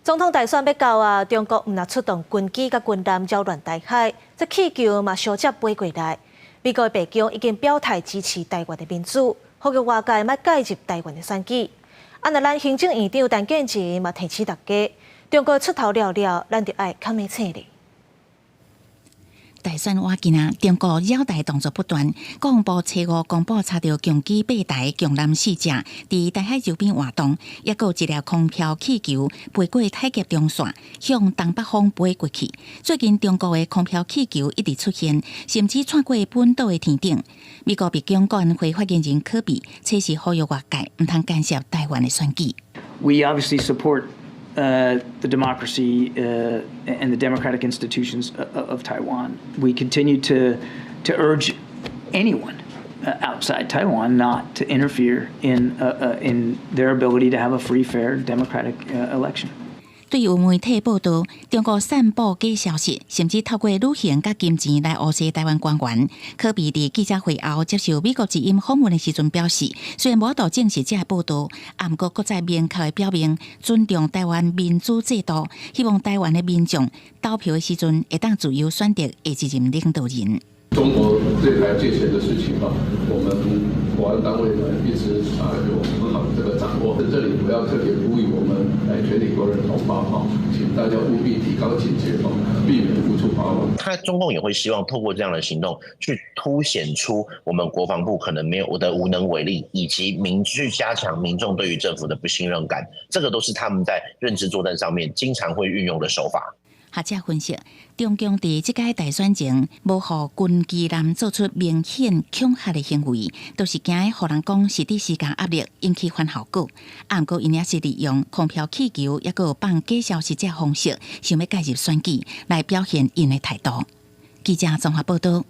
總統大選欲到啊，中國毋但出動軍機佮軍艦擾亂台海，這氣球嘛相接飛過來。美國白宮已經表態支持台灣的民主，呼籲外界莫介入台灣的選舉。啊，若咱行政院長陳建仁嘛提醒大家，中國出頭了了，咱就愛較明醒咧。大選倚近啊，中國擾台動作不斷。國防部初五公布查著共機八台、共艦四隻，佇台海周邊活動，抑閣有一粒空飄氣球飛過海峽中線，向東北方飛過去。最近中國的空飄氣球一直出現，甚至竄過本島的天頂。美國白宮國安會發言人柯比測試呼籲外界毋通干涉台灣的選舉。 We obviously support the democracy and the democratic institutions of Taiwan. We continue to urge anyone outside Taiwan not to interfere in their ability to have a free, fair, democratic election. 對有媒體報道，中國散布假消息，甚至透過旅行佮金錢來訛詐台灣官員。柯比佇記者會後接受美國之音訪問的時陣表示，雖然無法度證實這个報道，毋過閣再明確的表明尊重台灣民主制度，希望台灣的民眾投票的時陣會當自由選擇下一任領導人。中國對台借錢的事情啊，我們國安單位呢一直啊有很好的這個掌握。在這裡我要特別呼籲我們來全體國人同胞哈，請大家務必提高警覺哦，避免誤觸法網。他中共也會希望透過這樣的行動，去凸顯出我們國防部可能沒有的無能為力，以及民去加強民眾對於政府的不信任感。這個都是他們在認知作戰上面經常會運用的手法。學者分析，中共佇這屆大選前無予軍機艦做出明顯恐嚇的行為，都是驚予人講是佇施加壓力，引起反效果。啊，毋過𪜶也是利用空飄氣球，抑閣有放假消息這方式，想欲介入選舉來表現𪜶的態度。記者綜合報道。